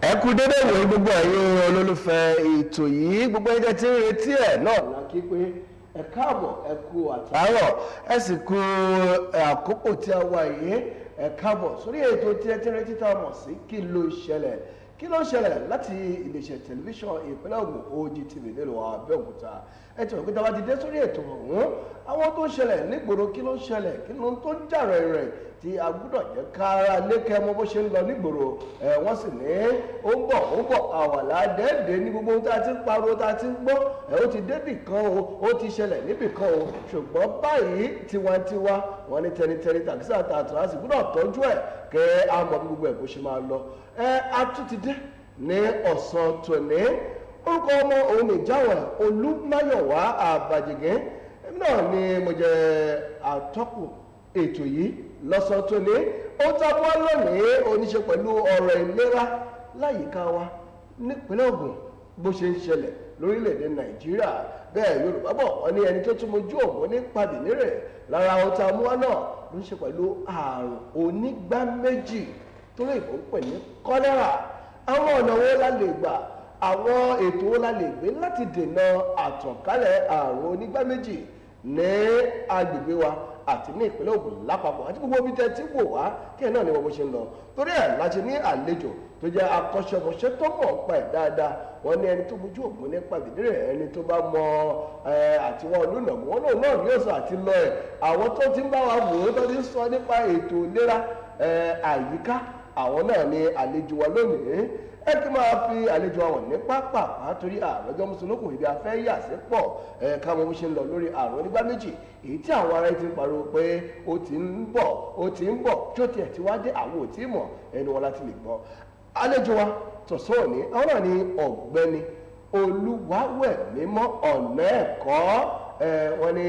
Ẹ kú dédé wòye, gbogbo ẹ̀yin olólùfẹ́ ètò yìí, gbogbo ẹ̀yin tẹ́ tí ń retí ẹ̀ náà la kí pé ẹ káàbọ̀, ẹ kú àtàárọ̀, ẹ sì kú àkókò tí a wà yìí. Ẹ káàbọ̀ sórí ètò tí ẹ ti ń retí tá a mọ̀ sí "Kí ló ṣẹlẹ̀?" Kí ló ṣẹlẹ̀ láti iléeṣẹ́ tẹlifíṣàn ìpínlẹ̀ Ògùn, OGTV, nílùú Abẹ́òkúta. Ẹ ti mọ̀ pé tá a bá ti dé sórí ètò ọ̀hún, àwọn tó ń ṣẹlẹ̀ nígboro, kí ló ń ṣẹlẹ̀, kí ló ń tó ń jà rẹ̀rẹ̀ tí a gbúdọ̀ jẹ́ kára lékẹ́ mọ bó ṣe ń lọ nígboro. Ẹ wọ́n sì ní ó ń bọ̀, ó ń bọ̀, àwàlá dẹ́ẹ̀dẹ́ ní gbogbo ohun tá a ti ń pariwo, tá a ti ń gbọ́ ẹ, ó ti débì kan o, ó ti ṣẹlẹ̀ níbì kan o. Ṣùgbọ́n báyìí, tiwantiwa, wọ́n ní tẹnitẹni tàkísà tààtà, a sì gbúdọ̀ tọ́jú ẹ̀ kẹ́ a mọ bí gbogbo ẹ̀ bó ṣe máa lọ. Ẹ a tún ti dé ní ọ̀sán tòní. Orúkọ ọmọ òun ní ìjáwọ̀ Olúmáyọ̀wá Àbàjìgín náà ni mo jẹ́ atọ́kùn ètò yìí lọ́sàn tòní. Ó tá a wá lónìí oníṣe pẹ̀lú ọ̀rọ̀ ìlera láyìíká wa nípínlẹ̀ Ògùn, bó ṣe ń ṣẹlẹ̀ lórílẹ̀‐èdè Nàìjíríà. Bẹ́ẹ̀ Yorùbá bọ̀, wọ́n ní ẹni tó tún mojú ògùn ní pàdé lára. Ohun tá a mú wá náà ló ń ṣe pẹ̀lú àrùn onígbá méjì tó lè ń pè ní kọ́lẹ́rà. Àwọn ọ̀nà wo la lè gbà, àwọn ètò wo la lè gbé láti dènà àtànkálẹ̀ àrùn onígbá méjì ní agbègbè wa àti ní ìpínlẹ̀ Ògùn lápapọ̀ àti gbogbo ibi tẹ́ tí wò wá, kí ẹ̀ náà ni wọ́n bó ṣe ń lọ? Torí ẹ̀ láti ní àlejò tó jẹ́ akọ́ṣẹ́mọṣẹ́ tó mọ̀ pa ẹ̀ dáadáa. Wọ́n ní ẹni tó mojú ògùn nípa ìdílé rẹ̀, ẹni tó bá mọ àtiwọ́ olùnàmọ́ wọn náà náà yóò sọ àti lọ ẹ̀. Àwọn tó ti ń bá wa wò ó, tó ti ń sọ nípa ètò ìlera àyíká, àwọn náà ni àlejò wa lónìí. Ẹ kí máa fi àlejò àwọn ní pápápá torí àròjọ mùsùlùkùn ibi afẹ́ yà sí pọ̀. Ẹ káwọn bó ṣe ń lọ lórí àrùn onígbá méjì, èyí tí àwọn ará ti ń pariwo pé ó ti ń bọ̀, ó ti ń bọ̀, tí ó tiẹ̀ ti wá dé, àwọn ò tí ì mọ̀. Ẹnu wọn láti lè gbọ́. Àlejò wa tọ̀sán òní, àwọn náà ni Ọ̀gbẹ́ni Olúwawẹ̀mímọ́ Ọ̀nà Ẹ̀kọ́. Ẹ wọ́n ní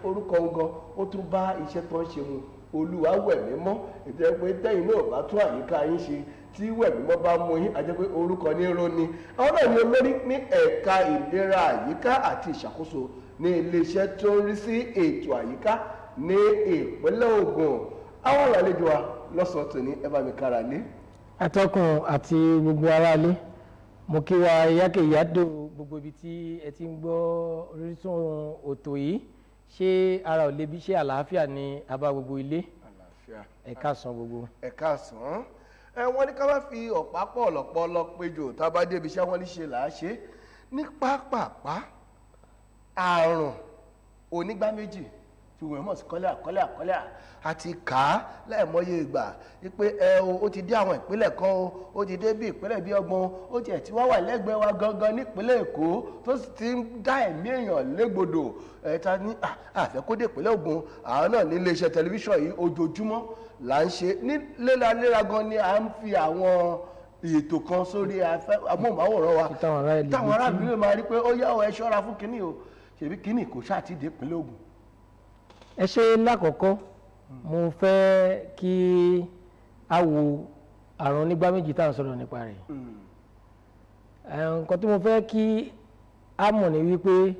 orúkọ gan ó tún bá iṣẹ́ tó ń ṣe mu. Olúwawẹ̀mímọ́, ètò ẹ pé tẹ́yìn náà bá tún àyíká yín ṣe, tí wẹ̀mímọ́ bá mú yín, àjẹ́ pé orúkọ ní róní. Àwọn náà ní olórí ní ẹ̀ka ìlera àyíká àti ìṣàkóso ní iléeṣẹ́ tó ń rí sí ètò àyíká ní ìpínlẹ̀ Ògùn. Àwọn àlejò wa lọ́sàn-án tòní, ẹ bá mi kára lé. Atọ́kùn àti gbogbo aráalé, mo kí wa yákèyádò gbogbo ibi tí ẹ ti ń gbọ́ Orísun òtò yìí. Ṣé ara ò lebi? Ṣé àlàáfíà ni a bá gbogbo ilé? Àlàáfíà. Ẹ káàsán gbogbo. Ẹ káàsán. Ẹ wọ́n ní ká má fi ọ̀pá pọ̀ lọ́pọ̀ lọ péjọ, tá a bá débi iṣẹ́, wọ́n ní ṣe là á ṣe ní pápápá. Àrùn onígbá méjì tí wọ́n mọ̀ sí kọ́lẹ́rà, kọ́lẹ́rà, kọ́lẹ́rà, àti kà á láìmọye ìgbà wípé ẹ o, ó ti dé àwọn ìpínlẹ̀ kan o, ó ti dé bí ìpínlẹ̀ bí 30, ó tiẹ̀ ti wá wà lẹ́gbẹ̀ẹ́ wa gangan nípínlẹ̀ Èkó, tó sì ti ń dá ẹ̀mí èèyàn légbodò. Ẹ̀ ta ní àfẹ́ kó dé ìpínlẹ̀ Ògùn. Àwọn náà ní iléeṣẹ́ tẹlifíṣàn yìí, ojoojúmọ́ là ń ṣe ní léraléra gan ni à ń fi àwọn ètò kan sórí amóhùnmáwòrán wa táwọn ará ìlú táwọn létí. Aráàlú lè máa rí pé ó yá o, ẹ ṣọ́ra fún kínní o. Ṣèbí kínní kò ṣáà ti dé ìpínlẹ̀ Ògùn? Ẹ ṣe. Lákọ̀ọ́kọ́, mo fẹ́ kí a wo àrùn onígbá méjì tá à ń sọ̀rọ̀ nípa rẹ̀. Nǹkan tí mo fẹ́ kí a mọ̀ ní wípé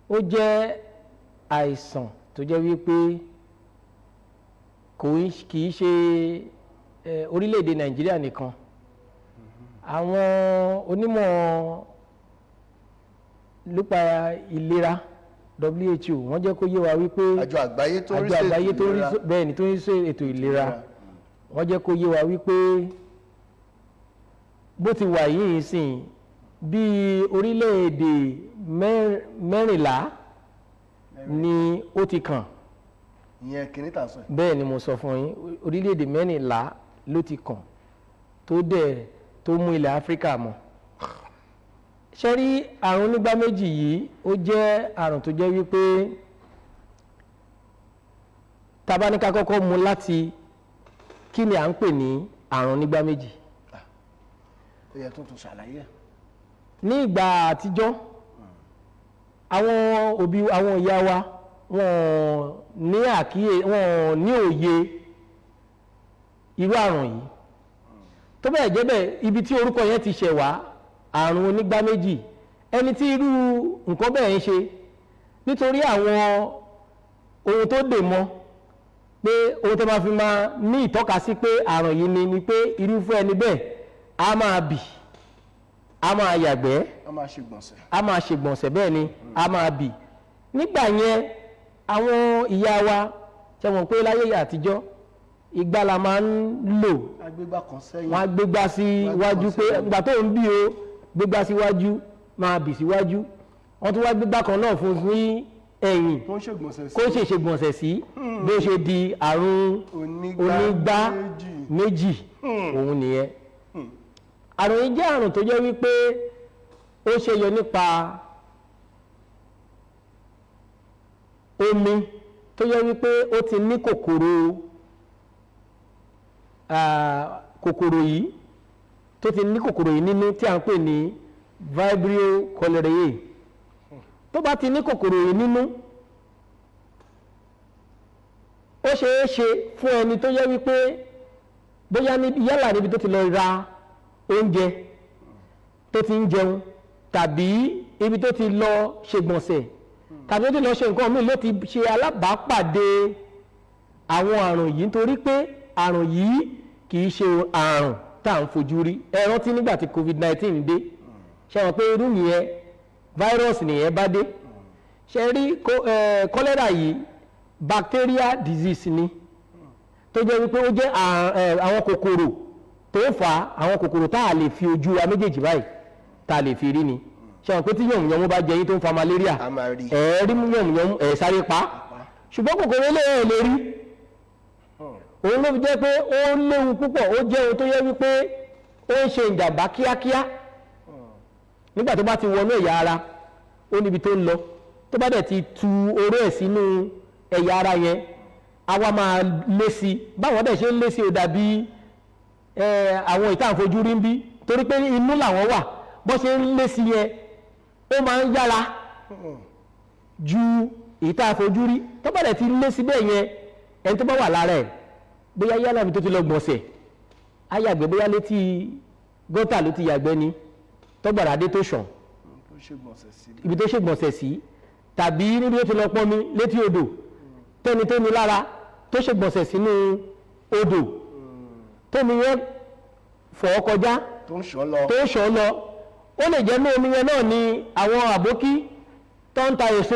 ó jẹ́ àìsàn tó jẹ́ wípé kò í kì í ṣe orílẹ̀-èdè Nàìjíríà nìkan. Àwọn onímọ̀ nípa ìlera, WHO, wọ́n jẹ́ kó yé wa wípé Àjọ àgbáyé tó ń rí àjọ sí àgbáyé ètò tó ń rí ìlera. Bẹ́ẹ̀ ni, tó ń rí sí ètò ìlera, wọ́n jẹ́ kó yé wa wípé bó ti wà yìí sìn, bí orílẹ̀-èdè 14 ni ó ti kàn. Ìyẹn kìíní tà sọ yìí. Bẹ́ẹ̀ ni mo sọ fún yín, orílẹ̀-èdè 14 ló ti kàn, tó dẹ̀ tó mú ilẹ̀ Áfíríkà mọ́. Ṣe rí àrùn onígbá méjì yìí, ó jẹ́ àrùn tó jẹ́ wípé tá bá ní ká kọ́kọ́ mú láti kí ni à ń pè ní àrùn onígbá méjì. Ó yẹ tó tún ṣàlàyé ẹ̀. Ní ìgbà àtijọ́, àwọn òbí, àwọn ìyá wa, wọ́n ní àkíyè, wọ́n ní òye irú àrùn yìí. Tó bẹ́ẹ̀ jẹ́ bẹ́ẹ̀, ibi tí orúkọ yẹn ti ṣẹ̀ wá, àrùn onígbá méjì, ẹni tí irú nǹkan bẹ́ẹ̀ ń ṣe, nítorí àwọn ohun tó dè mọ́ pé ohun tó máa fi máa ní ìtọ́ka sí pé àrùn yìí ni pé irúfẹ́ ẹni bẹ́ẹ̀ á máa bì. A máa yàgbẹ́, A máa ṣe gbọ̀nsẹ̀. a máa ṣègbọ̀nsẹ̀, bẹ́ẹ̀ ni, a máa bì. Nígbà yẹn, àwọn ìyá wa ṣe mọ̀ pé láyé àtijọ́, igbá la máa ń lò. Agbégbá kan sẹ́yìn. Wọ́n á gbégbá síwájú pé ìgbà tó ń bí o, gbégbá síwájú, máa bì síwájú. Wọ́n tún wá gbégbá kan náà fún ní ẹ̀yìn tó ń ṣègbọ̀nsẹ̀ sí. Kó ṣe ṣègbọ̀nsẹ̀ sí. Bí ó ṣe di àrùn onígbá onígbá méjì. Méjì òun nìyẹn. Àrùn yìí jẹ́ àrùn tó jẹ́ wípé ó ṣe yọ nípa omi tó jẹ́ wípé ó ti ní kòkòrò, kòkòrò yìí, tó ti ní kòkòrò yìí nínú tí a ń pè ní Vibrio cholerae. Tó bá ti ní kòkòrò yìí nínú, ó ṣeé ṣe fún ẹni tó jẹ́ wípé bóyá níbi, yálà níbi tó ti lọ ra oúnjẹ tó ti ń jẹun, tàbí ibi tó ti lọ ṣègbọ̀nsẹ̀, tàbí tó ti lọ ṣe nǹkan míì, ló ti ṣe alábàápàdé àwọn àrùn yìí, nítorí pé àrùn yìí kì í ṣe àrùn tá à ń fojú rí. Ẹ rántí nígbà tí COVID-19 dé, ṣe wọn pé irú nìyẹn, virus nìyẹn bá dé. Ṣe rí kọ́lẹ́rà yìí, bacteria disease ni, tó jẹ́ wípé ó jẹ́ àwọn kòkòrò tó ń fà á, àwọn kòkòrò tá a lè fi ojú wa méjèèjì báyìí tá a lè fi rí ni. Ṣe wọn pé tí yànmùyánmú bá jẹ yín tó ń fa malaria, A máa rí. Ẹ rí yànmùyánmú, ẹ sáré pa á. Ṣùgbọ́n kòkòrò ilé ẹ̀ lè rí. Òun ló fi jẹ́ pé ó léwu púpọ̀. Ó jẹ́ ohun tó yẹ wípé ó ń ṣe ìjàmbá kíákíá. Nígbà tó bá ti wọnú ẹ̀yà ara, ó níbi tó ń lọ. Tó bá dẹ̀ ti tu oró ẹ̀ sínú ẹ̀yà ara yẹn, á wá máa lé sí i. Báwọn dẹ̀ ṣe ń lé sí i, ó dàbí àwọn ìta àfojú rí ń bí, torí pé inú làwọn wà. Bó ṣe ń lé sí yẹn, ó máa ń yára ju ìta àfojú rí. Tó bá dẹ̀ ti lé sí bẹ́ẹ̀ yẹn, ẹni tó bá wà lára ẹ̀, bóyá yálà ibi tó ti lọ gbọ̀nsẹ̀, á yàgbẹ́, bóyá létí gọ́tà ló ti yàgbẹ́ ni, tọ́gbàrá dé tó ṣàn, tó ṣègbọ̀nsẹ̀ sí. Ibi tó ṣègbọ̀nsẹ̀ sí, tàbí níbi tó ti lọ pọnmi létí odò, tẹ́ni tó ní lára tó ṣègbọ̀nsẹ̀ sínú odò, tómi yẹn fọ̀ ọ́ kọjá, tó ń ṣàn lọ. Tó ń ṣàn lọ, ó lè jẹ́ ní omi yẹn náà ni àwọn àbókí tó ń ta èso,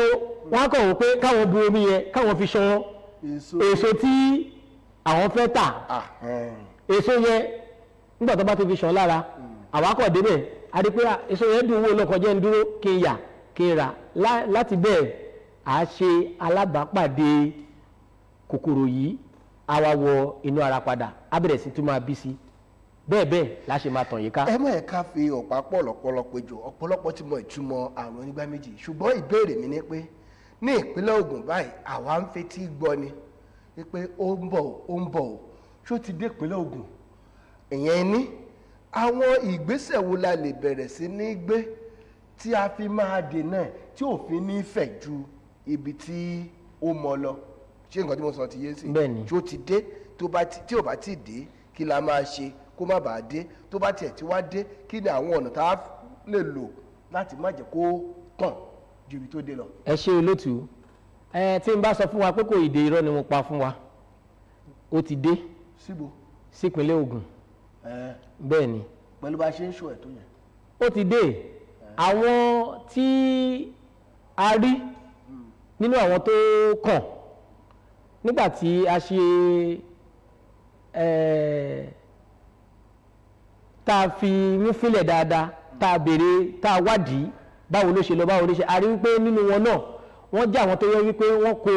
wọ́n á kàn wọ́n pé káwọn bu omi yẹn, káwọn fi ṣan èso èso tí àwọn fẹ́ tà. Èso yẹn, nígbà tó bá ti fi ṣàn lára, àwa kọ̀ débẹ̀, a rí pé èso yẹn dùn wò lọ́kọ̀, jẹ́ ń dúró kí n yà kí n rà. Láti bẹ́ẹ̀, à á ṣe alábàápàdé kòkòrò yìí, á wá wọ inú ara padà, á bẹ̀rẹ̀ sí tún máa bí sí bẹ́ẹ̀ bẹ́ẹ̀ la ṣe máa tàn yín ká. Ẹ mọ̀ ẹ̀ ká fi ọ̀pá pọ̀ lọ́pọ̀lọpọ̀ jù. Ọ̀pọ̀lọpọ̀ ti mọ ìtumọ̀ àrùn onígbá méjì, ṣùgbọ́n ìbéèrè mi ni pé ní ìpínlẹ̀ Ògùn báyìí, àwa ń fetí gbọ́ ni wípé ó ń bọ̀, ó ń bọ̀ o. Ṣó ti dé ìpínlẹ̀ Ògùn? Ìyẹn ní àwọn ìgbésẹ̀ wo la lè bẹ̀rẹ̀ sí ní gbé tí a fi máa dènà ẹ̀, tí òfin ní fẹ̀ ju ibi tí ó mọ lọ? Ṣé nǹkan tí mo sọ ti yé sí? Bẹ́ẹ̀ni. Ṣó ti dé? Tó bá ti, tí ò bá ti dé, kí la máa ṣe kó má bàa dé? Tó bá tiẹ̀ ti wá dé, kí ni àwọn ọ̀nà tá a lè lò láti má jẹ́ kó tàn ju ibi tó dé lọ? Ẹ ṣe, olótùú. Ẹ tí n bá sọ fún wa pé kò ì dé, irọ́ ni mo pa fún wa. Ó ti dé. Síbo? Sípínlẹ̀ Ògùn. Ẹ Bẹ́ẹ̀ ni. Pẹ̀lú bá a ṣe ń ṣó ẹ̀ tó yẹn? Ó ti dé. Àwọn tí a rí nínú àwọn tó kàn nígbà tí a ṣe tá a fi mú fílẹ̀ dáadáa, tá a béèrè, tá a wádìí báwo ló ṣe lọ, báwo ló ṣe, a rí wípé nínú wọn náà, wọ́n jẹ́ àwọn tó yẹ wípé wọ́n kó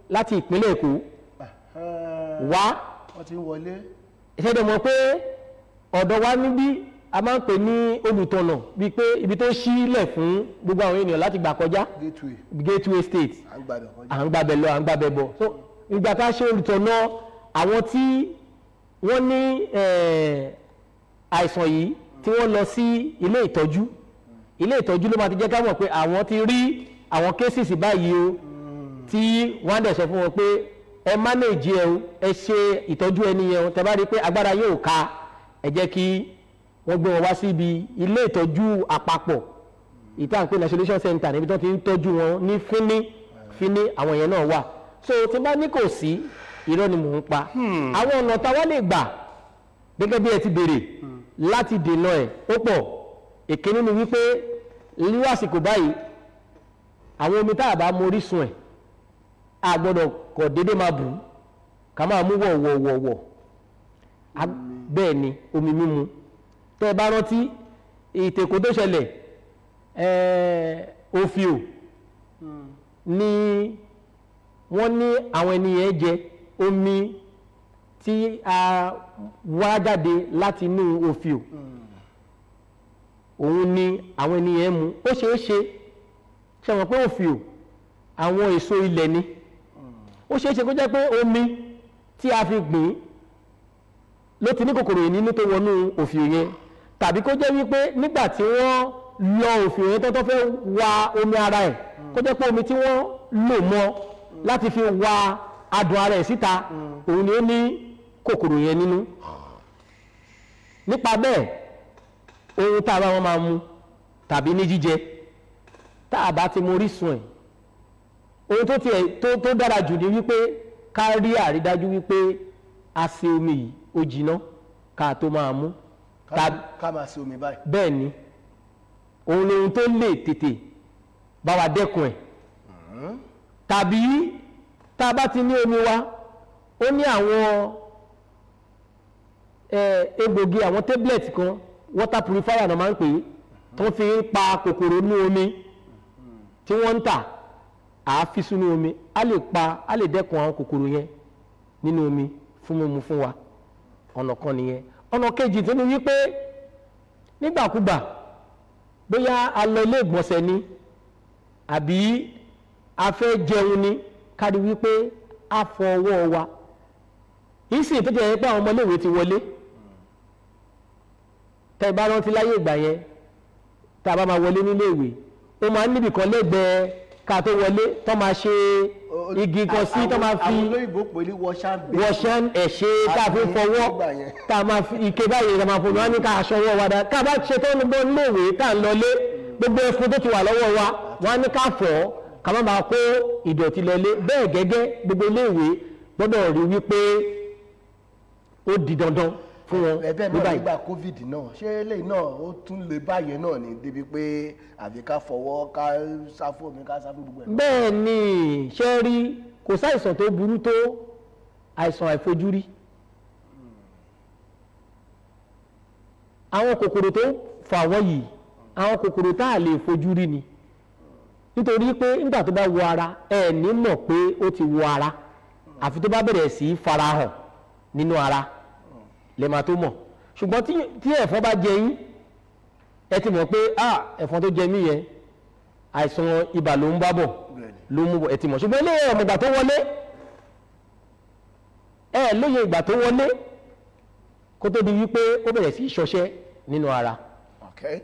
láti ìpínlẹ̀ Èkó wá. Wọ́n ti ń wọlé. Ìṣẹ́dẹ̀ mọ̀ pé ọ̀dọ̀ wa níbí, a máa ń pè ní olùtọ̀nà, bíi pé ibi tó ṣílẹ̀ fún gbogbo àwọn ènìyàn láti gbà kọjá. Gateway. Gateway state. À ń gbàdọ̀ kọjá. À ń gbàbẹ̀ lọ, à ń gbàbẹ̀ bọ̀. So ìgbà tá a ṣe olùtọ̀nà àwọn tí wọ́n ní àìsàn yìí, tí wọ́n lọ sí ilé ìtọ́jú, ilé ìtọ́jú ló máa ti jẹ́ ká mọ̀ pé àwọn ti rí àwọn cases báyìí o, tí wọ́n á dẹ̀ sọ fún wọn pé ẹ manage ẹ o, ẹ ṣe ìtọ́jú ẹni yẹn o. Tẹ́ bá rí i pé agbára yóò ka, ẹ jẹ́ kí wọ́n gbé wọn wá síbi ilé ìtọ́jú àpapọ̀ ìta ń pè ní isolation center, níbi tí wọ́n ti ń tọ́jú wọn ní fíní fíní. Àwọn yẹn náà wà. So tí bá ní kò sí, irọ́ ni mò ń pa. Àwọn ọ̀nà táwa lè gbà, gẹ́gẹ́ bí ẹ ti béèrè, láti dènà ẹ̀, ó pọ̀. Èkíní ni wípé ní àsìkò báyìí, àwọn omi tá a bá mọ orísun ẹ̀, a gbọ́dọ̀ kọ̀ déédéé máa bù ú ká máa mú wọ̀wọ̀wọ̀wọ̀. Bẹ́ẹ̀ ni, omi mímu, tẹ́ ẹ bá rántí ìtẹ̀kọ́ tó ṣẹlẹ̀, òfìò ni wọ́n ní àwọn ènìyàn jẹ, omi tí a wá jáde láti inú òfìò, òun ni àwọn ènìyàn mu. Ó ṣeé ṣe, ṣe mọ̀ pé òfìò àwọn èso ilẹ̀ ni, ó ṣeé ṣe kó jẹ́ pé omi tí a fi gbìn ló ti ní kòkòrò yìí nínú tó wọnú òfìò yẹn, tàbí kó jẹ́ wípé nígbà tí wọ́n lọ òfìò yẹn tó fẹ́ wa omi ara ẹ̀, kó jẹ́ pé omi tí wọ́n lò mọ́ láti fi wa adùn ara ẹ̀ síta, òun ni ó ní kòkòrò yẹn nínú. Nípa bẹ́ẹ̀, ohun tá a bá wọn máa mu tàbí ní jíjẹ, tá a bá ti mọ orísun ẹ̀, ohun tó tiẹ̀ tó dára jù ni wípé ká rí àrídájú wípé a ṣe omi yìí, ó jiná ká tó máa mú. Ká máa ṣe omi báyìí? Bẹ́ẹ̀ ni, òun lohun tó lè tètè bá wa dẹ́kun ẹ̀. Tàbí tá a bá ti ní omi wa, ó ní àwọn egbògi, àwọn tablet kan, water purifier náà máa ń pè é, tó fi ń pa kòkòrò inú omi tí wọ́n ń tà, á fi sínú omi, á lè pa, á lè dẹ́kun àwọn kòkòrò yẹn nínú omi fún mímu fún wa. Ọ̀nà kan nìyẹn. Ọ̀nà kejì tó ní wípé nígbàkúgbà, bóyá a lọ ilé ìgbọ̀nsẹ̀ ni àbí a fẹ́ jẹun ni, ká rí wípé a fọ ọwọ́ wa. Ìsìn tó jẹ́ pé àwọn ọmọléèwé ti wọlé, tẹ́ ẹ bá rántí láyé ìgbà yẹn, tá a bá máa wọlé nílé ìwé, ó máa ń níbì kan lẹ́gbẹ̀ẹ́ ká tó wọlé tó máa ṣe igi kan sí, tó máa fi Àwọn olóyìnbó pè ní wash and basin. Wọ̀ṣán ẹ̀ṣẹ̀ tá a fi ń fọwọ́, Nígbà yẹn. tá a máa fi ike báyìí tá a máa fọwọ́, wọn ní ká aṣọ ọwọ́ wa dáa. Ká bá ṣe tó ń gbọ́ níléèwé tá a ń lọlé, gbogbo ẹfun tó ti wà lọ́wọ́ wa, wọn á ní ká fọ̀ ọ́ ká má máa kó ìdọ̀tí lọlé. Bẹ́ẹ̀ gẹ́gẹ́, gbogbo iléèwé gbọ́dọ̀ rí wípé ó di dandan fún wọn Ẹ̀bẹ̀ ní náà báyìí. Nígbà COVID náà, ṣé eléyìí náà ó tún lè báyẹn náà ní débi pé àbí ká fọwọ́, ká sáfù omi, ká sáfù gbogbo ẹ̀? Bẹ́ẹ̀ ni, ṣe rí, kò sáìsàn tó burú tó àìsàn àìfojúrí. Àwọn kòkòrò tó fà wọ́n yìí, àwọn kòkòrò tá a lè fojú rí ni, nítorí pé nígbà tó bá wọ ara, ẹ ní mọ̀ pé ó ti wọ ara, àfi tó bá bẹ̀rẹ̀ sí í farahàn nínú ara lè máa tó mọ̀. Ṣùgbọ́n tí ẹ̀fọn bá jẹ yín, ẹ ti mọ̀ pé, ah, ẹ̀fọn tó jẹ mí yẹn, àìsàn ibà ló ń bá bọ̀, ló mú bọ̀, ẹ ti mọ̀. Ṣùgbọ́n ilé ọmọ ìgbà tó wọlé, ẹ lóye ìgbà tó wọlé kó tó di wípé ó bẹ̀rẹ̀ sí í ṣọṣẹ́ nínú ara. Okay.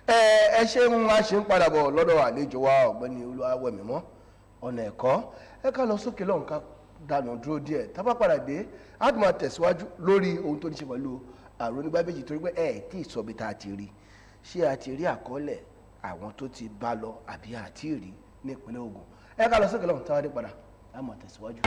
Ẹ ṣeun, a ṣe ń padà bọ̀ lọ́dọ̀ àlejò wa, Ọ̀gbẹ́ni Olúwawẹ̀mímọ́ ọ̀nà ẹ̀kọ́. Ẹ ká lọ sókè lọ́hùn, ká dànù dúró díẹ̀. Tá bá padà dé, a tún máa tẹ̀síwájú lórí ohun tó ní ṣe pẹ̀lú àrùn onígbáméjì, torí pé ẹ tí ì sọ bí tá a ti rí. Ṣé a ti rí àkọọ́lẹ̀ àwọn tó ti bá lọ àbí àti rí ní ìpínlẹ̀ Ògùn? Ẹ ká lọ sókè lọ́hùn, tá a dé padà, a máa tẹ̀síwájú.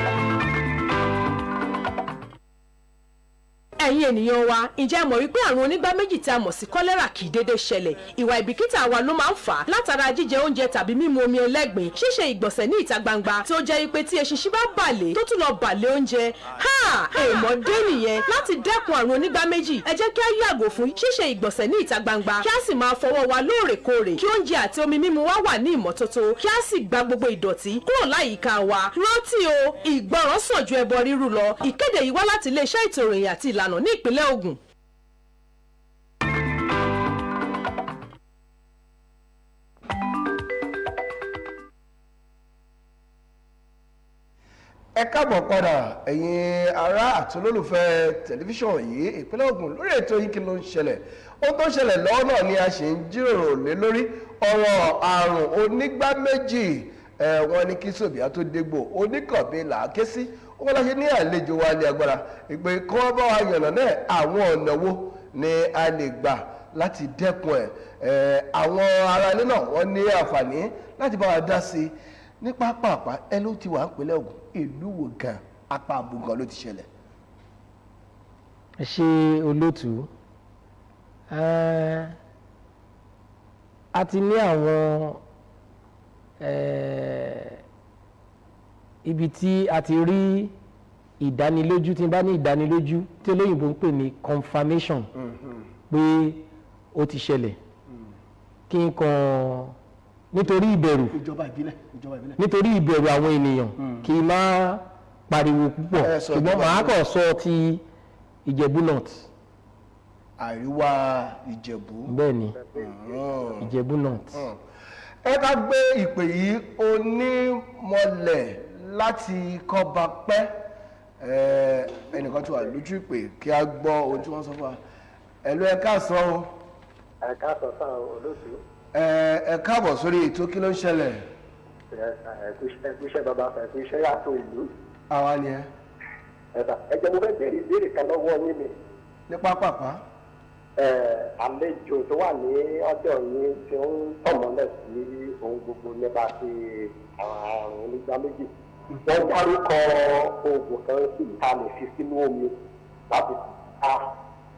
Ẹ̀yin ènìyàn wa, ǹjẹ́ ẹ mọ̀ wípé àrùn onígbá méjì tí a mọ̀ sí kọ́lẹ́rà kì í dédé ṣẹlẹ̀? Ìwà ìbìkítà wa ló máa ń fà á, látara jíjẹ oúnjẹ tàbí mímu omi ẹlẹ́gbin, ṣíṣe ìgbọ̀nsẹ̀ ní ìta gbangba, tí ó jẹ́ wípé tí eṣinṣin bá bàlé tó tún lọ bàlé oúnjẹ, ha, èèmọ̀ dé nìyẹn. Láti dẹ́kun àrùn onígbá méjì, ẹ jẹ́ kí á yàgò fún ṣíṣe ìgbọ̀nsẹ̀ ní ìta gbangba, kí á sì máa fọwọ́ wa lóòrèkóòrè, kí oúnjẹ àti omi mímu wa wà ní ìmọ́tótó, kí á sì gba gbogbo ìdọ̀tí kúrò láyìíká wa. Rántí o, ìgbọràn sàn ju ẹbọ rírú lọ. Ìkéde yìí wá láti iléeṣẹ́ ètò ìròyìn àti ìlànà ní ìpínlẹ̀ Ògùn. Ẹ káàbọ̀ padà, ẹ̀yin ará àti olólùfẹ́ tẹlifíṣàn yìí, ìpínlẹ̀ Ògùn, lórí ètò yìí, Kí ló ń ṣẹlẹ̀? Ohun tó ń ṣẹlẹ̀ lọ́wọ́ náà ni a ṣe ń jíròrò lé lórí, ọ̀rọ̀ àrùn onígbá méjì. Ẹ̀ wọ́n ní kí sòbíà tó dégbò, oníkànbí là á ké sí. Wọ́n láṣẹ ní àlejò wa ní agbára ìpè kí wọ́n bá wa yànnà náà àwọn ọ̀nà wo ni a lè gbà láti dẹ́kun ẹ̀. Ẹ̀ àwọn ará ilé náà, wọ́n ní àǹfààní láti bá wa dá sí i ní pápápá. Ẹ ló ti wà ń pínlẹ̀ Ògùn, ìlú wo gan, apá àbò gan ló ti ṣẹlẹ̀? Ẹ ṣe, olóòtú. A ti ní àwọn ibi tí a ti rí ìdánilójú, tí n bá ní ìdánilójú tí olóyìnbó ń pè ní confirmation pé ó ti ṣẹlẹ̀, kí n kàn nítorí ìbẹ̀rù Ìjọba ìbílẹ̀, ìjọba ìbílẹ̀. nítorí ìbẹ̀rù àwọn ènìyàn, kí n má pariwo púpọ̀. Ẹ sọ Ṣùgbọ́n ìjọba màá ìbílẹ̀. kàn sọ ti Ìjẹ̀bú North. Àríwá Ìjẹ̀bú. Bẹ́ẹ̀ ni, Ìjẹ̀bú North. Ẹ ká gbé ìpè yìí. Onímọ̀lẹ̀ láti Kọ́bapẹ́, ẹnìkan tí wà lójú ìpè, kí a gbọ́ ohun tí wọ́n sọ fún wa. Ẹ̀lú, ẹ káàsán o. Ẹ káàsán sáà, olóòtú. Ẹ káàbọ̀ sórí ètò Kí ló ń ṣẹlẹ̀. Ẹ kú iṣẹ́ bàbá, ẹ kú iṣẹ́ yàtọ̀ ìlú. Àwa ni ẹ. Ẹ̀sà, ẹ jẹ́ mo fẹ́ béèrè ìbéèrè kan lọ́wọ́ yín ni. Ní pápápá. Ẹ àlejò tó wà ní ọ̀dọ̀ yín tí ó ń tọ̀mọ́lẹ̀ sí ohun gbogbo nípa ti àwọn àrùn onígbá méjì, wọ́n dárúkọ oògùn kan sí ìta lè fi sínú omi láti ta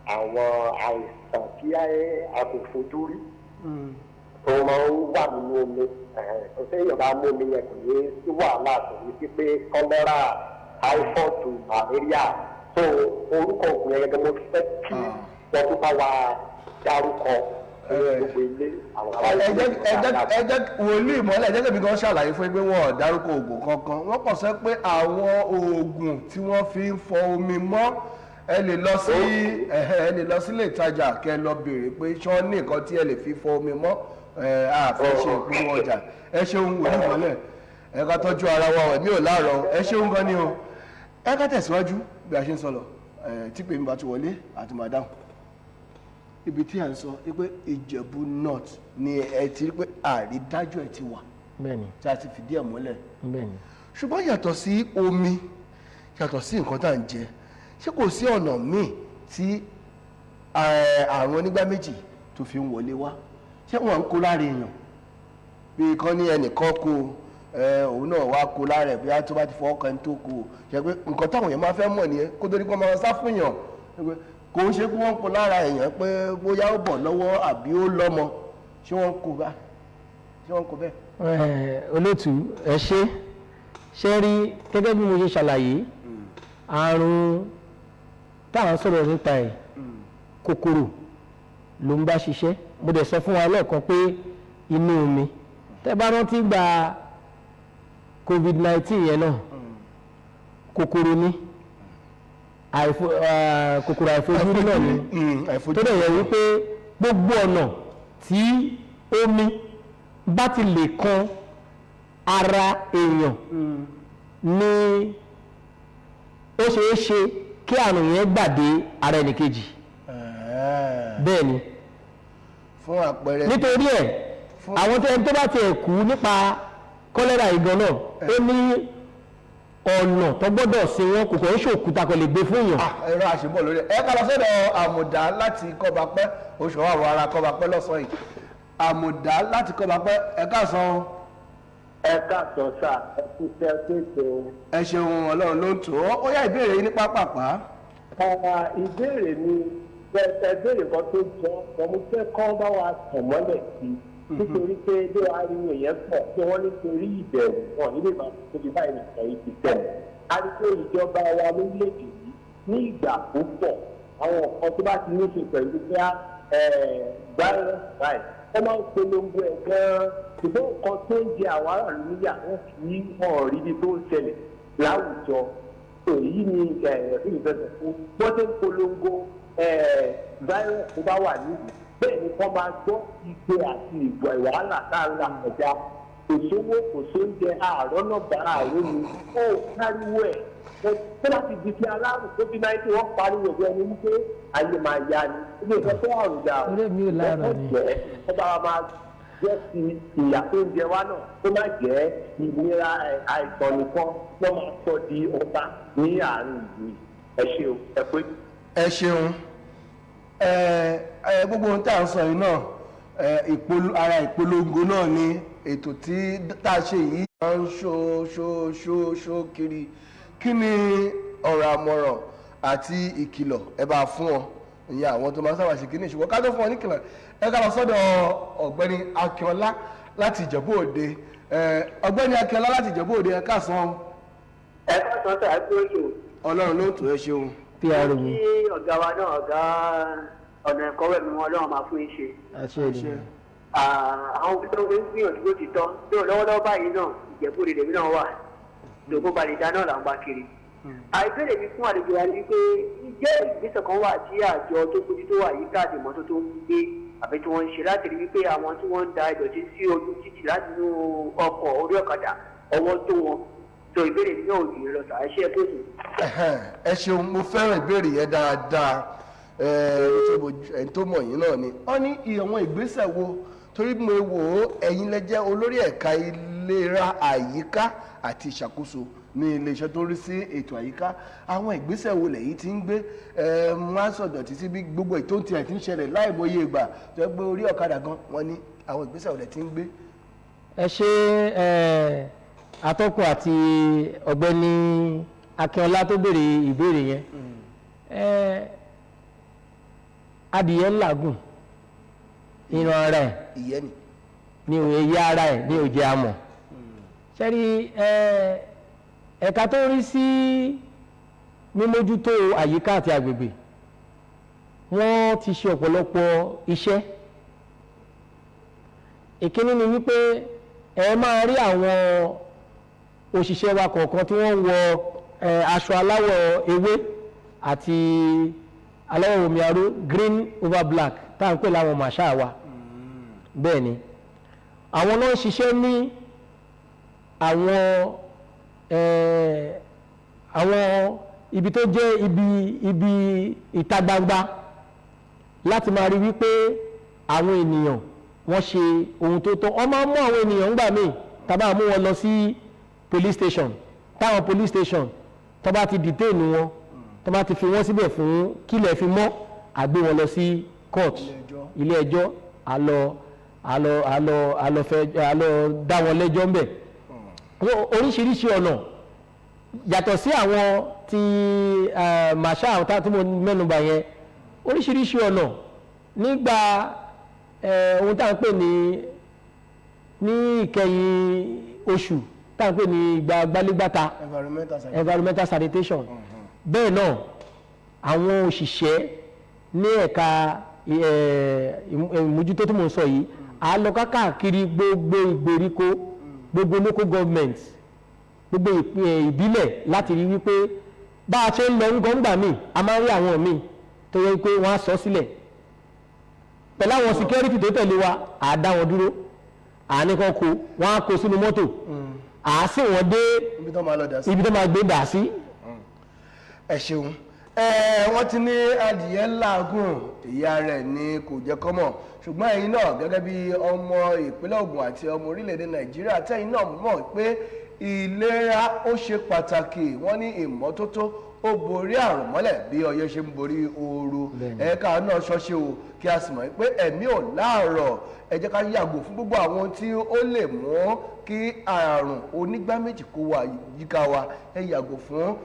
àwọn àìsàn tí a kò fojú rí tó máa ń wà nínú omi. Ṣé èèyàn bá mú omi yẹn, kò ní sí wàhálà, kò ní sí pé kọ́lẹ́rà, typhoid, malaria? So orúkọ ògùn yẹn gẹ́gẹ́ mo fẹ́ kí wọ́n tún bá wa dárúkọ ní gbogbo ilé àwọn Ẹ jẹ́ ẹ jẹ́ ẹ jẹ́ wòlíì mọ́lẹ̀, ẹ jẹ́ kí mi kan ṣàlàyé fún yín pé wọ́n ò dárúkọ oògùn kankan. Wọ́n kàn sọ pé àwọn oògùn tí wọ́n fi ń fọ omi mọ́, ẹ lè lọ sí ilé ìtajà kẹ́ ẹ lọ béèrè pé ṣé wọ́n ní nǹkan tí ẹ lè fi fọ omi mọ́. Ẹ á fẹ́ ṣe ìpolówó ọjà. Ẹ ṣeun, wòlíì mọ́lẹ̀. Ẹ ká tọ́jú ara wa, ẹ̀mí ò láàárọ̀. Ẹ ṣeun gan ni o. Ẹ ká tẹ̀síwájú bí a ṣe ń sọ lọ. Ẹ tí pèmí bá ti wọlé àti máa dáhùn ibi tí à ń sọ pé Ìjẹ̀bú North ni ẹ ti rí pé àrídájú ẹ ti wà tí a ti fìdí ẹ̀ múlẹ̀. Bẹ́ẹ̀ni. Ṣùgbọ́n yàtọ̀ sí omi, yàtọ̀ sí nǹkan tá à ń jẹ, ṣé kò sí ọ̀nà míì tí àrùn onígbá méjì tó fi ń wọlé wá? Ṣé wọ́n ń kó lára èèyàn, bí kan ní ẹnìkan kó òun náà wá kó lára ẹ̀, bóyá tó bá ti fọwọ́ kan tó kó o? Ṣe pé nǹkan táwọn èèyàn máa fẹ́ mọ̀ nìyẹn kó tó ní kó máa sá fún yàn, pé kò ń ṣe pé wọ́n ń kó lára èèyàn, pé bóyá ó bọ̀ lọ́wọ́ àbí ó lọ́mọ? Ṣé wọ́n ń kó bá, ṣé wọ́n ń kó bẹ́ẹ̀? Olóòtú, ẹ ṣe. Ṣe rí, gẹ́gẹ́ bí mo ṣe ṣàlàyé, àrùn tá à ń sọ̀rọ̀ nípa ẹ̀, kòkòrò ló ń bá ṣiṣẹ́. Mo dẹ̀ sọ fún wa lẹ́ẹ̀kan pé inú omi, tẹ́ bá rántí gba COVID-19 yẹn náà, kòkòrò ni, kòkòrò àìfojúrí náà ni. Àìfojúrí. Tó dẹ̀ yẹ wípé gbogbo ọ̀nà tí omi bá ti lè kan ara èèyàn ni ó ṣeé ṣe kí àrùn yẹn gbà dé ara ẹnìkejì. Bẹ́ẹ̀ ni. Fún àpẹẹrẹ? Nítorí ẹ̀, àwọn tó bá tiẹ̀ kú nípa kọ́lẹ́rà ìgan náà, ó ní ọ̀nà tó gbọ́dọ̀ sí wọn, kò kàn ń ṣòkúta kò lè gbé fún èèyàn. Ah, ẹ̀rọ àṣebọ̀ lórí ẹ̀. Ẹ ká lọ sọ́dọ̀ Àmùdá láti Kọ́bapẹ́. Oṣù àwọn ará Kọ́bapẹ́ lọ́sàn-án yìí. Àmùdá láti Kọ́bapẹ́, ẹ káàsán o. Ẹ káàsán sà, ẹ kú iṣẹ́ tó ètò. Ẹ ṣeun, Ọlọ́run ló ń tò ó. Ó yá, ìbéèrè yín ní pápápá. Ìbéèrè mi, ẹ béèrè kan tó jọ ọmọ, fẹ́ kọ́ bá wa tàn mọ́lẹ̀ sí i, nítorí pé bí ariwo yẹn pọ̀ tí wọ́n nítorí ìbẹ̀rù wọn nílé máa tóbi báyìí nìkan yìí ti tẹ̀. A rí pé ìjọba wa lórílẹ̀‐èdè yìí ní ìgbà púpọ̀, àwọn nǹkan tó bá ti ní ṣe pẹ̀lú pé virus báyìí, wọ́n máa ń polongo ẹ̀ gan-an, ṣùgbọ́n nǹkan tó ń jẹ àwọn aráàlú níyà, wọ́n kì í hàn rí ibi tó ń ṣẹlẹ̀ láwùjọ. Èyí ni ìfẹsẹ̀ fún wọ́n ṣe ń polongo virus tó bá wà nílùú. Bẹ́ẹ̀ ni wọ́n máa gbọ́ igbe àti ìgbà wàhálà tá a ń là kọjá, kò sówó, kò sóúnjẹ, àárọ̀ náà bá àárọ̀ mi ó káríwó ẹ̀ tó bá ti di ti alárùn COVID-19, wọ́n pariwo bí ẹni wípé ayé máa ya ni ilé ìfẹ́ tó àrùn dà. Orí mi ò láàrùn ni. Jẹ́ ó bá wa máa jẹ́ ti ìyà tó ń jẹ wá náà, kó má jẹ́ ìnira àìsàn nìkan wọ́n máa sọ di ọba ní àárín ìlú yìí. Ẹ ṣe o, ẹ pé. Ẹ ṣeun. Ẹ ẹ gbogbo ohun tí à ń sọ yìí náà, ẹ ara ìpolongo náà ni ètò tí tá a ṣe yìí máa ń ṣó ṣó ṣó ṣó kiri. Kí ni ọ̀rọ̀ àmọ̀ràn àti ìkìlọ̀ ẹ bá fún ọ Ìyẹn àwọn tó máa ń sábà ṣe kínní. Ṣùgbọ́n ká tó fún wọn ní kìlọ̀, ẹ ká lọ sọ́dọ̀ Ọ̀gbẹ́ni Akínọlá láti Ìjẹ̀bú Òde. Ọ̀gbẹ́ni Akínọlá láti Ìjẹ̀bú Òde, ẹ káàsán. Ẹ káàsán sir, ẹ kúrò jù. Ọlọ́run ló tó, ẹ ṣeun. Pr mi. Kí ọ̀gá wa náà, ọ̀gá ọ̀nà ẹ̀kọ́ wẹ̀ mi wọn, Ọlọ́run máa fún yín ṣe. Àṣẹ ìdìbò. Àwọn tó ń gbìyànjú bó ti tọ́ tó lọ́wọ́lọ́wọ́ báyìí náà, Ìjẹ̀bú Òde lèmi náà wà, lògó balẹ̀ dá náà là ń bá kiri. Àìbéèrè mi fún àlejò wa ni pé, ǹjẹ́ ìgbésẹ̀ kan wà tí àjọ tó bójú tó wà yíká àti ìmọ́tótó ń gbé àbí tí wọ́n ń ṣe láti rí wípé àwọn tí wọ́n ń da ìdọ̀tí sí ojú títì láti inú ọkọ̀, orí ọ̀kadà, ọwọ́ tó wọn tó? Ìbéèrè mi náà ò jù lọ sà. Ẹ ṣe é tó sùn. Ẹhẹ́n, ẹ ṣeun, mo fẹ́ràn ìbéèrè yẹn dáadáa. Ẹni tó mọ̀ yín náà ni wọ́n ní àwọn ìgbésẹ̀ wo, torí mo wò ó, ẹ̀yin lẹ jẹ́ olórí ẹ̀ka ìlera àyíká àti ìṣàkóso ní iléeṣẹ́ tó ń rí sí ètò àyíká. Àwọn ìgbésẹ̀ wo lẹ̀yin ti ń gbé? Wọ́n á sọ̀dọ̀ títí bí gbogbo ètò tí ẹ̀ ti ń ṣẹlẹ̀ láìmọye ìgbà tó yẹ pé orí ọ̀kadà gan wọ́n ní, àwọn ìgbésẹ̀ wo lẹ̀ ti ń gbé? Ẹ ṣe atọ́kùn àti Ọ̀gbẹ́ni Akínọlá tó béèrè ìbéèrè yẹn. Adìyẹ ńlágùn irun ara ẹ̀ ìyẹn ni. Ní òye ara ẹ̀ ní òjì àmọ̀ ṣẹ́rí. Ẹ̀ka tó ń rí sí mímójútó àyíká àti agbègbè, wọ́n ti ṣe ọ̀pọ̀lọpọ̀ iṣẹ́. Ìkíní ni wípé ẹ máa rí àwọn òṣìṣẹ́ wa kọ̀ọ̀kan tí wọ́n ń wọ aṣọ aláwọ̀ ewé àti aláwọ̀ omi aró, green over black, tá à ń pè láwọn màṣá wa. Bẹ́ẹ̀ ni, àwọn náà ń ṣiṣẹ́ ní àwọn ibi tó jẹ́ ibi ìta gbangba láti máa rí wípé àwọn ènìyàn wọ́n ṣe ohun tó tọ́. Wọ́n máa ń mú àwọn ènìyàn ńgbà míì, tàbá mú wọn lọ sí police station, táwọn police station tó bá ti detain wọn, tó bá ti fi wọ́n síbẹ̀ fún kílẹ̀ fi mọ́, àgbé wọn lọ sí court, ilé ẹjọ́, àlọ fẹ́ àlọ dá wọn lẹ́jọ́ ńbẹ̀. Oríṣiríṣi ọ̀nà, yàtọ̀ sí àwọn ti màṣá, àwọn tí mo mẹ́nubà yẹn, oríṣiríṣi ọ̀nà nígbà ohun tá à ń pè ní ìkẹyìn oṣù, tá à ń pè ní ìgbà gbálégbáta, environmental sanitation. Environmental sanitation. Bẹ́ẹ̀ náà, àwọn òṣìṣẹ́ ní ẹ̀ka ìmójútó tí mo ń sọ yìí, à lọ káàkiri gbogbo ìgbèríko, gbogbo local government, gbogbo ìbílẹ̀ láti rí wípé bá a ṣe ń lọ ń gbọ́ngbà míì, a máa ń rí àwọn míì tó yẹ pé wọ́n á sọ sílẹ̀ pẹ̀lú àwọn security tó tẹ̀lé wa, à á dá wọn dúró, à á ní kán kó, wọ́n á kó sínú mọ́tò, à á sì wọ́n dé ibi tó máa lọ dà sí. Ibi tó máa gbé dà sí. Ẹ ṣeun. Wọ́n ti ní adìyẹ làágùn, ìyá rẹ̀ ni kò jẹ́ kọ́mọ̀. Ṣùgbọ́n ẹ̀yin náà, gẹ́gẹ́ bí ọmọ ìpínlẹ̀ Ògùn àti ọmọ orílẹ̀-èdè Nàìjíríà, tẹ́yin náà mọ̀ pé ìlera ó ṣe pàtàkì. Wọ́n ní ìmọ́tótó ó borí àrùn mọ́lẹ̀ bí ọyẹ́ ṣe ń borí ooru. Ẹ̀ka náà ṣọ́ṣe o, kí a sì mọ̀ pé ẹ̀mí ò láàrọ̀. Ẹ jẹ́ ká yàgò fún gbogbo àwọn ohun tí ó lè mú kí àrùn onígbá méjì kó wà yíká wa. Ẹ yàgò fún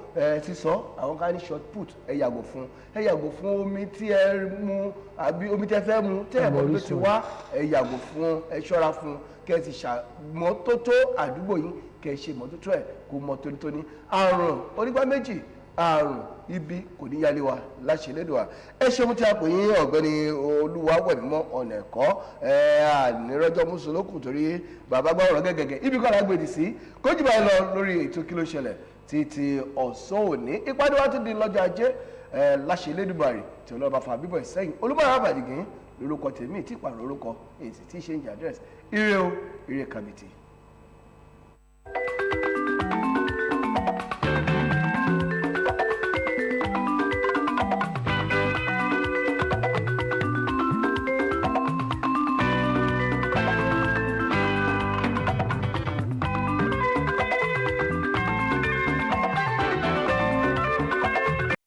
sísọ àwọn ká ní shot put, ẹ yàgò fún, ẹ yàgò fún omi tí ẹ mu àbí omi tí ẹ fẹ́ mu tẹ́ ẹ mọ̀ tó ti wá. Ẹ yàgò fún, ẹ ṣọ́ra fún, kẹ́ ẹ sì ṣàmọ́tótó àdúgbò yín, kẹ́ ẹ ṣe ìmọ́tótó ẹ̀ kó mọ́ tónítóní. Àrùn onígbá méjì, àrùn ibi kò ní yálé wa láṣẹ Elédùà. Ẹ ṣeun tí a pè yín, Ọ̀gbẹ́ni Olúwawẹ̀mímọ́ ọ̀nà ẹ̀kọ́. Ẹ ànírọ́jọ́ mùsùlùkù torí bàbá gbọ́ ọ̀rọ̀ gẹ́gẹ́gẹ́ ibi kọ́ lágbèdì sí kójú báyìí lọ lórí ètò Kí Ló Ṣẹlẹ̀ títí ọ̀sán òní. Ìpàdé wa tún di lọ́jọ́ Ajé láṣẹ Elédùmarè tí Ọlọ́ba fa bíbọ̀ ìsẹ́yìn. Olúmọ̀ràn àbàdìgín lórúkọ tèmi, tí ìpàrọ̀ orúkọ èyí tí ṣe ń jẹ́ àdírẹ́sì. Ire o, ire kàbìtì.